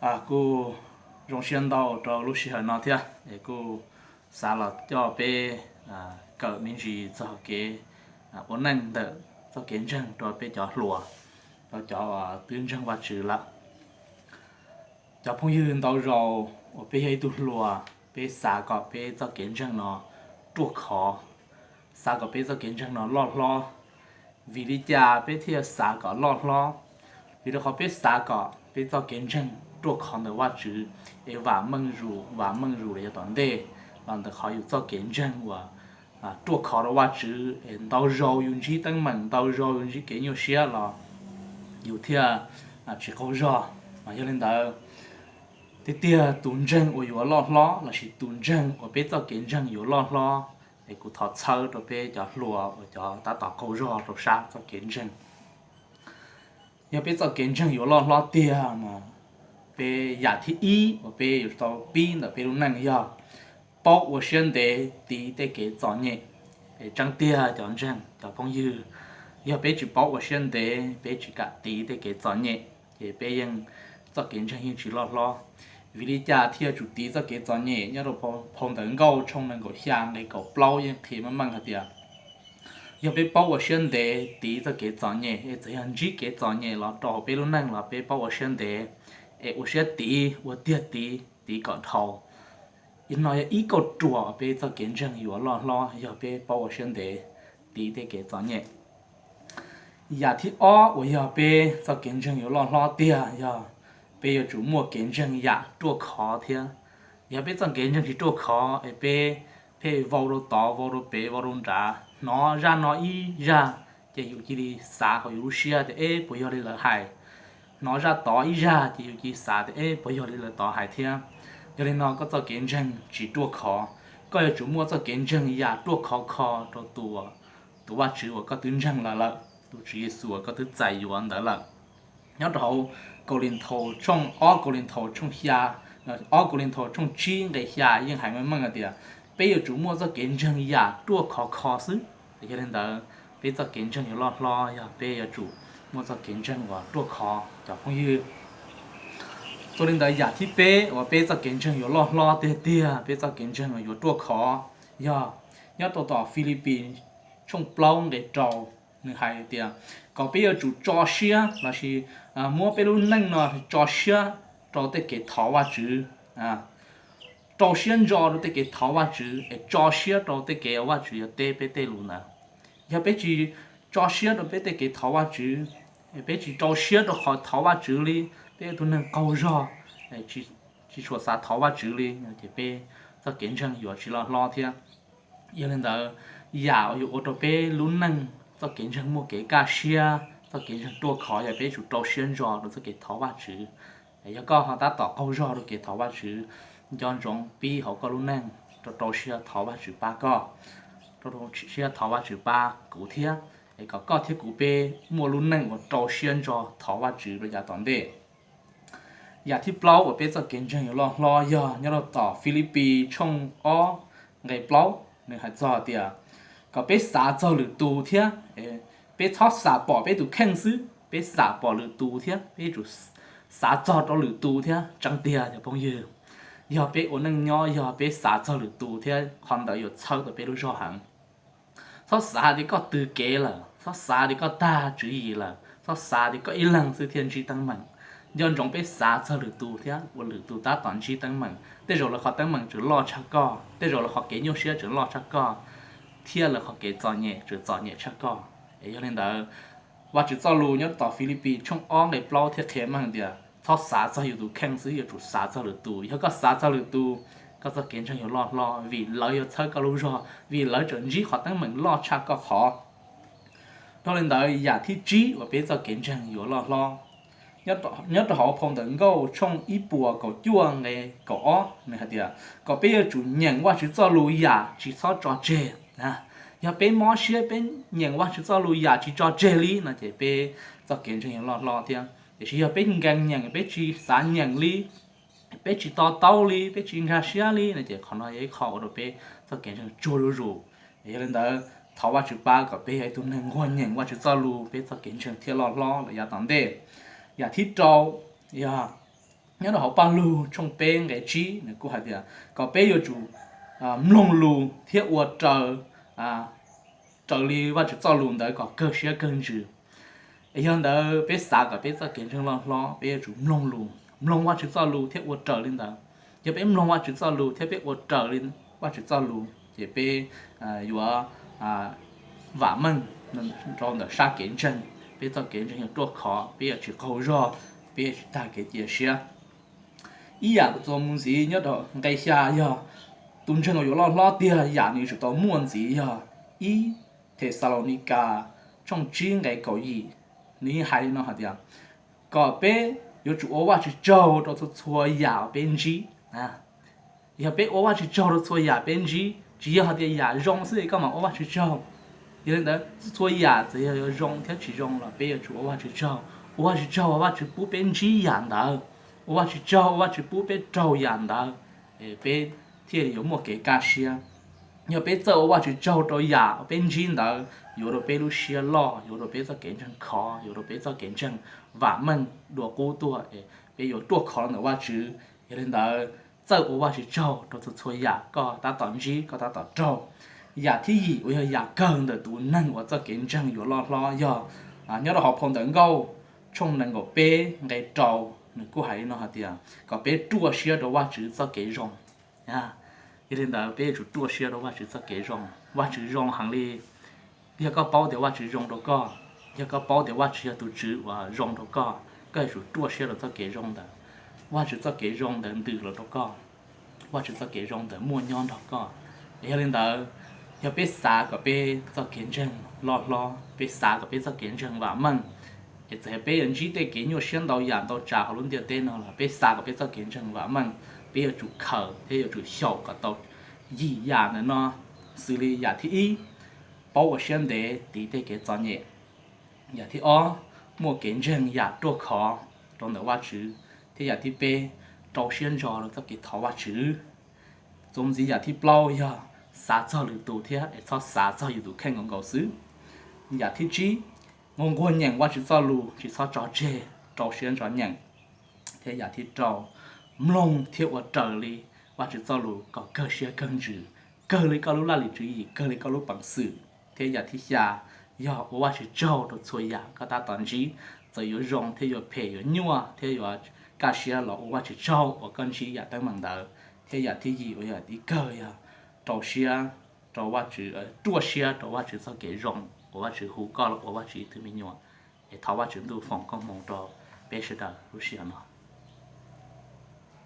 Kuj zoo siab ntau rau lub sij hawm no thiab es kuj xav los coj peb kawm me ntsis txog kev ua neej ntawm txoj kev ntseeg rau peb cov hluas, rau cov twb ntseeg Vajtswv lawm. Cov phooj ywg, ntau zaus uas peb yog ib tug hluas, peb xav kom peb txoj kev ntseeg no ruaj khov, xav kom peb txoj kev ntseeg no loj hlob. Vim li cas peb thiaj xav kom loj hlob? Vim rau qhov peb xav kom peb txoj kev ntseeg ruaj khov ntawm Vajtswv, es vam meej zus, vam meej zus los yav tom ntej los ntawm qhov yus txoj kev ntseeg uas ruaj khov rau Vajtswv, es ntau zaus yus ntsib teeb meem, ntau zaus yus ntsib kev nyuaj siab los yus thiaj tsis qaug zog. Mas yog li ntawd, tiag tiag tus ntseeg uas yuav loj hlob lossis tus ntseeg uas peb txoj kev ntseeg yuav loj hlob, es kuv thov txhawb rau peb cov hluas uas cov tab tom qaug zog rau sab txoj kev ntseeg. Yog peb txoj kev ntseeg yuav loj hlob tiag mas peb yam thib ib uas peb yuav tau pib ntawm peb lub neej yog paub ua siab ntev tiv tej kev txom nyem. Es tseeb tiag cov ntseeg, cov phooj ywg, yog peb tsis paub ua siab ntev, peb tsis kam tiv tej kev txom nyem, ces peb yeej, txoj kev ntseeg yeej tsis loj hlob. Vim li cas thiaj tsum tiv txoj kev txom nyem? Nyob rau phau Ntawv Nkauj tshooj nees nkaum xya nqe kaum plaub yeej qhia meej meej hais tias yog peb paub ua siab ntev tiv txoj kev txom nyem, es txawm yog ntsib kev txom nyem los rau hauv peb lub neej los peb paub ua siab ntev, es ua siab tiv, ua tiag tiv, tiv kom dhau. No yog ib kauj ruam peb txoj kev ntseeg yuav loj hlob, yog peb paub ua siab ntev tiv tej kev txom nyem. Yam thib ob uas yog peb txoj kev ntseeg yuav loj hlob tiag yog peb yuav tsum muaj kev ntseeg yam ruaj khov thiab. Yog peb txoj kev ntseeg tsis ruaj khov es peb pheej vau rau tod, vau rau pem, vau rau nrad, hnov zaj no ib zaj ces yus cia li xav hauv yus lub siab tias, eb, puas yog li lawv hais? Hnov zaj tod ib zaj ces yus cia li xav tias, eb, puas yog li lawv tod hais thiab? Yog li no koj txoj kev ntseeg tsis ruaj khov. Koj yuav tsum muaj txoj kev ntseeg yam ruaj khov kho rau tus, tus Vajtswv uas koj twb ntseeg lawm lawm, tus Tswv Yexus uas koj twb txais yuav ntawd lawm. Nyob rau hauv Kaulinthaus tshooj, ob Kaulinthaus tshooj xya, ob Kaulinthaus tshooj tsib nqe xya yeej hais meej meej hais tias peb yuav tsum muaj txoj kev ntseeg yam ruaj khov kho xwb. Yog li ntawd, peb txoj kev ntseeg yuav loj hlob yog peb yuav tsum muaj txoj kev ntseeg uas ruaj khov, cov phooj ywg. Txuas li ntawd, yam thib peb uas peb txoj kev ntseeg yuav loj hlob tiag tiag, peb txoj kev ntseeg yuav ruaj khov, yog nyob rau tom Filipis tshooj plaub nqe rau, nws hais tias kom peb yuav tsum tso siab lossis muab peb lub neej no tso siab rau tej kev thov Vajtswv, rau siab ntso rau tej kev thov Vajtswv, es tso siab rau tej kev uas Vajtswv yuav teb peb tej lus ntawd. Yog peb tsis tso siab rau peb tej kev thov Vajtswv, peb tsis rau siab rau qhov thov Vajtswv li, peb ua tus neeg qaug zog, tsis tshua xav thov Vajtswv li, ces peb txoj kev ntseeg yuav tsis loj hlob thiab. Yog li ntawd, yam uas yuav ua rau peb lub neej txoj kev ntseeg muaj kev kaj siab, txoj kev ntseeg ruaj khov yog peb tsum rau siab ntso rau txoj kev thov Vajtswv. Yog koj ho tab tom qaug zog rau kev thov Vajtswv, nco ntsoov pib hauv koj lub neej rau rau siab thov Vajtswv pab koj, rau siab thov Vajtswv pab kuv thiab, es kom koj thiab kuv peb muaj lub neej uas rau siab ntso thov Vajtswv rau yav tom ntej. Yam thib plaub uas peb txoj kev ntseeg yuav loj hlob yog nyob rau tom Filipis tshooj ob nqe plaub, nws hais txog tias kom peb xav txog lwm tus thiab. Peb txhob xam pom peb tus kheej xwb, peb xam pom lwm tus thiab, peb yuav tsum xav txog rau lwm tus thiab. Tseeb tiag cov phooj ywg, yog peb ua neej nyob yog peb xav txog lwm tus thiab, qhov ntawd yuav txhawb tau peb lub zog heev. Txhob xav tias koj tws kev lawm, txhob xav tias koj tag tswv yim lawm, txhob xav tias koj ib leeg xwb thiaj ntsib teeb meem. Nco ntsoov peb xav txog lwm tus thiab, ua lwm tus tab tom ntsib teeb meem. Tej zaum lawv qhov teeb meem tseem loj tshaj koj, tej zaum lawv qhov kev nyuaj siab tseem loj tshaj koj, thiab lawv qhov kev txom nyem tseem txom nyem tshaj koj. Es yog li ntawd, Vajtswv txoj lus nyob tom Filipis tshooj ob nqe plaub thiaj qhia meej tias txhob xav txog yus tus kheej xwb, yuav tsum xav txog lwm tus. Yog koj xav txog lwm tus, koj txoj kev ntseeg yuav loj hlob vim lawv yuav txhawb koj lub zog, vim lawv tseem ntsib qhov teeb meem loj tshaj koj qhov. Dhau li ntawd, yam thib tsib uas peb txoj kev ntseeg yuav loj hlob, nyob rau hauv phau Ntawv Nkauj tshooj ib puas kaum cuaj nqe kaum ob, nws hais tias kom peb yuav tsum nyeem Vajtswv txoj lus yam tsis txhob tso tseg. Yog peb mob siab peb nyeem Vajtswv txoj lus yam tsis tso tseg li no ces peb txoj kev ntseeg yuav loj hlob thiab. Tiam sis yog peb nkees nyeem, peb tsis xav nyeem li, peb tsis to taub li, peb tsis nkag siab li no ces qhov no yog ib qho ua rau peb txoj kev ntseeg tsuag zuj zus. Yog li ntawd, thov Vajtswv pab kom peb yog ib tug neeg nquag nyeem Vajtswv txoj lus, peb txoj kev ntseeg thiaj loj hlob lawm yav tom ntej. Yam thib rau yog Nyob rau hauv Paj Lug tshooj peb nqe tsib nws kuj hais tias kom peb yuav tsum mloog lus thiab ua raws raws li Vajtswv txoj lus ntawd kom kawg siab kawg ntsws. Es yog ntawd peb xav kom peb txoj kev ntseeg loj hlob, peb yuav tsum mloog lus, mloog Vajtswv txoj lus thiab ua raws li ntawd. Yog peb mloog Vajtswv txoj lus thiab peb ua raws li Vajtswv txoj lus ces peb yuav vam meej rau ntawm sab kev ntseeg, peb txoj kev ntseeg yuav ruaj khov, peb yuav tsis qaug zog, peb yuav tsis tag kev cia siab. Ib yam txuas mus ntxiv nyob rau nqe xya yog tus ntseeg uas yuav loj hlob tiag yam nws yuav tsum tau muaj ntxiv yog ib Thexalaunikes tshooj tsib nqe kaum yim, nws yeej hais li no hais tias kom peb yuav tsum ua Vajtswv tsaug rau txhua txhua yam uas peb ntsib. Yog peb ua Vajtswv tsaug rau txhua yam peb ntsib, tsis yog hais tias yam zoo xwb koj mam ua Vajtswv tsaug. Yog li ntawd txhua txhua yam txawm yog yuav zoo thiab tsis zoo los peb yuav tsum ua Vajtswv tsaug, ua Vajtswv tsaug uas Vajtswv pub peb ntsib yam ntawd, ua Vajtswv tsaug uas Vajtswv pub peb raug yam ntawd, peb thiaj li yuav muaj kev kaj siab. Yog peb txawj ua Vajtswv tsaug rau yam peb ntsib ntawd yuav ua rau peb lub siab loj, yuav ua rau peb txoj kev ntseeg khov, yuav ua rau peb txoj kev ntseeg vam meej dua qub tuaj, peb yuav ruaj khov los ntawm Vajtswv. Yog li ntawd txawj ua Vajtswv tsaug rau txhua txhua yam koj tab tom ntsib koj tab tom raug. Yam thib yim uas yog yam kawg ntawm tus neeg uas txoj kev ntseeg yuav loj hlob yog nyob rau hauv phau Ntawv Nkauj tshooj nees nkaum peb nqe rau, nws kuj hais li no hais tias kom peb ruaj siab rau Vajtswv txoj kev zoo. Yog li ntawd peb yuav tsum ruaj siab rau Vajtswv txoj kev zoo. Vajtswv zoo heev li. Yog koj paub tias Vajtswv zoo rau koj, yog koj paub tias Vajtswv yog tus Tswv uas zoo rau koj, koj yuav tsum ruaj siab rau txoj kev zoo ntawd. Vajtswv txoj kev zoo ntawd ntws los rau koj, Vajtswv txoj kev zoo ntawd muaj nyob nrog koj. Yog li ntawd, yog peb xav kom peb txoj kev ntseeg loj hlob, peb xav kom peb txoj kev ntseeg vam meej, es txawm yog peb yuav ntsib tej kev nyuaj siab ntau yam ntau tsav hauv lub ntiaj teb no los peb xav kom peb txoj kev ntseeg vam meej, peb yuav tsum khaws thiab yuav tsum xyaum kom tau yim yam ntawm no, xws li yam thib ib, paub ua siab ntev tiv tej kev txom nyem. Yam thib ob, muaj kev ntseeg yam ruaj khov rau ntawm Vajtswv. Thiab yam thib peb, rau siab ntso rau txoj kev thov Vajtswv. Txuas ntxiv yam thib plaub yog xav txog lwm tus thiab es txhob xav txog yus tus kheej nkaus nkaus xwb. Yam thib tsib, nquag nquag nyeem Vajtswv txoj lus tsis txhob tso tseg, rau siab ntso nyeem. Thiab yam thib rau, mloog thiab ua raws li Vajtswv txoj lus kom kawg siab kawg ntsws, kawg li koj lub laj lim tswv yim, kawg li koj lub peev xwm. Thiab yam thib xya, yog ua Vajtswv tsaug rau txhua yam koj tab tom ntsib, txawm yuav zoo thiab yuav phem, yuav nyuaj thiab yuav kaj siab los ua Vajtswv tsaug uas koj ntsib yam teeb meem ntawd. Thiab yam thib yim uas yog ib kawg yog rau siab rau Vajtswv, ruaj siab rau Vajtswv txoj kev zoo uas Vajtswv hu koj los ua Vajtswv ib tug me nyuam. Es thov Vajtswv Ntuj foom koob hmoov rau peb sawv daws lub sij hawm no.